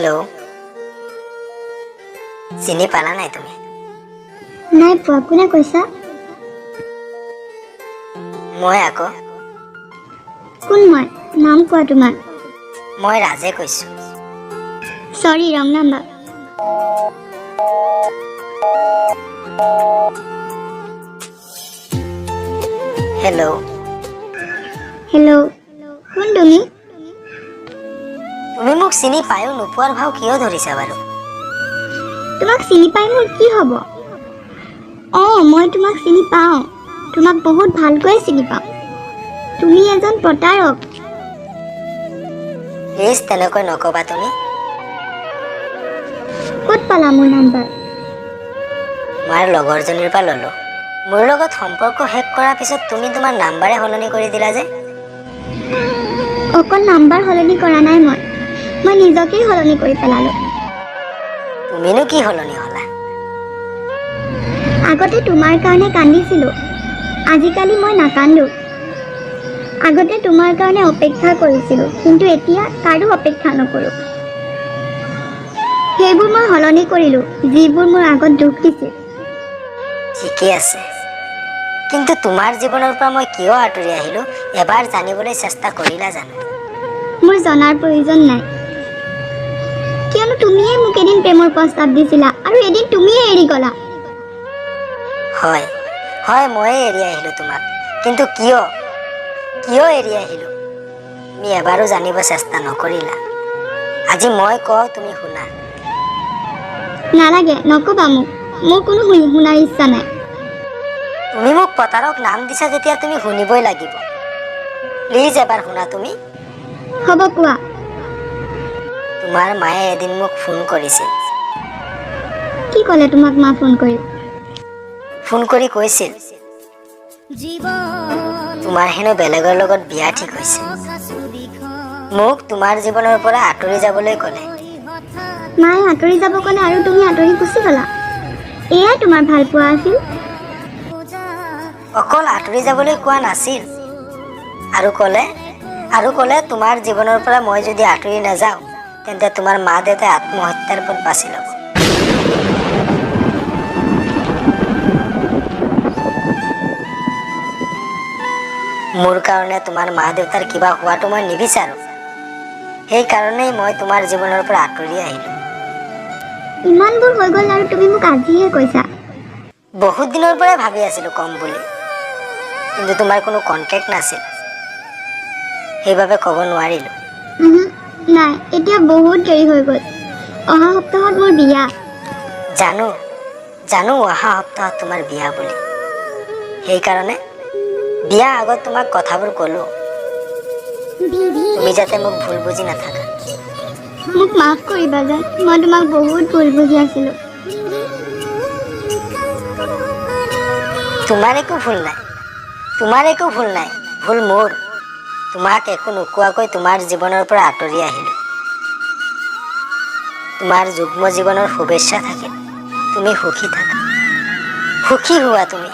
Hello', চিনি পালা নাই তুমি? নাই পোৱা। কোনে কৈছা? মই আকৌ। কোন মই? নাম কোৱা তোমাৰ। মই ৰাজে কৈছোঁ। Sorry, wrong number. Hello. Hello, কোন তুমি? তুমি মোক চিনি পায়ো নোপোৱাৰ ভাও কিয় ধৰিছা বাৰু? তোমাক চিনি পাই মোৰ কি হ'ব? অঁ, মই তোমাক চিনি পাওঁ। তোমাক বহুত ভালকৈয়ে চিনি পাওঁ। তুমি এজন প্ৰতাৰক। প্লিজ, তেনেকৈ নক'বা তুমি। ক'ত পালা মোৰ নাম্বাৰ? তোমাৰ লগৰজনীৰ পৰা ল'লোঁ। মোৰ লগত সম্পৰ্ক শেষ কৰাৰ পিছত তুমি তোমাৰ নাম্বাৰে সলনি কৰি দিলা যে? অকল নাম্বাৰ সলনি কৰা নাই মই, মই নিজকেই সলনি কৰি পেলালোঁ। তুমিনো কি সলনি হ'লা? আগতে তোমাৰ কাৰণে কান্দিছিলোঁ, আজিকালি মই নাকান্দো। আগতে তোমাৰ কাৰণে অপেক্ষা কৰিছিলোঁ, কিন্তু এতিয়া কাৰো অপেক্ষা নকৰোঁ। সেইবোৰ মই সলনি কৰিলোঁ, যিবোৰ মোৰ আগত দুখ দিছিল। ঠিকেই আছে, কিন্তু তোমাৰ জীৱনৰ পৰা মই কিয় আঁতৰি আহিলোঁ, এবাৰ জানিবলৈ চেষ্টা কৰিলা জানো? মোৰ জনাৰ প্ৰয়োজন নাই, কিয়নো তুমিয়েই মোক এদিন প্ৰেমৰ প্ৰস্তাৱ দিছিলা আৰু এদিন তুমিয়ে এৰি গ'লা। হয় হয়, ময়ে এৰি আহিলোঁ তোমাক। কিন্তু কিয়, কিয় এৰি আহিলোঁ, তুমি এবাৰো জানিব চেষ্টা নকৰিলা। আজি মই কওঁ, তুমি শুনা। নালাগে, নক'বা মোক। মোৰ কোনো শুনাৰ ইচ্ছা নাই। তুমি মোক প্ৰতাৰক নাম দিছা যেতিয়া তুমি শুনিবই লাগিব। প্লিজ, এবাৰ শুনা তুমি। হ'ব, কোৱা। তোমাৰ মায়ে এদিন মোক ফোন কৰিছিল। কি ক'লে তোমাক মা ফোন কৰি? ফোন কৰি কৈছিল, তোমাৰ হেনো বেলেগৰ লগত বিয়া ঠিক হৈছে। মোক তোমাৰ জীৱনৰ পৰা আঁতৰি যাবলৈ ক'লে। মায়ে আঁতৰি যাব ক'লে আৰু তুমি আঁতৰি গুচি গ'লা? এয়াই তোমাৰ ভাল পোৱা আছিল? অকল আঁতৰি যাবলৈ কোৱা নাছিল, আৰু ক'লে, তোমাৰ জীৱনৰ পৰা মই যদি আঁতৰি নাযাওঁ, তেন্তে তোমাৰ মা দেউতাই আত্মহত্যাৰ পথ বাছি ল'ব। মোৰ কাৰণে তোমাৰ মা দেউতাৰ কিবা হোৱাটো মই নিবিচাৰোঁ। সেইকাৰণেই মই তোমাৰ জীৱনৰ পৰা আঁতৰি আহিলোঁ। ইমানবোৰ হৈ গ'ল আৰু তুমি মোক আজিহে কৈছা? বহুত দিনৰ পৰাই ভাবি আছিলোঁ ক'ম বুলি, কিন্তু তোমাৰ কোনো কণ্টেক্ট নাছিল, সেইবাবে ক'ব নোৱাৰিলোঁ। উহু, নাই, এতিয়া বহুত দেৰি হৈ গ'ল। অহা সপ্তাহত মোৰ বিয়া। জানো জানো, অহা সপ্তাহত তোমাৰ বিয়া বুলি। সেইকাৰণে বিয়া আগত তোমাক কথাবোৰ ক'লো, তুমি যাতে মোক ভুল বুজি নাথাকা। মোক মাফ কৰিবা জান, মই তোমাক বহুত ভুল বুজি আছিলোঁ। তোমাৰ একো ভুল নাই, তোমাৰ একো ভুল নাই, ভুল মোৰ। তোমাক একো নোকোৱাকৈ তোমাৰ জীৱনৰ পৰা আঁতৰি আহিলোঁ। তোমাৰ যুগ্ম জীৱনৰ শুভেচ্ছা থাকিল। তুমি সুখী থাকা, সুখী হোৱা তুমি।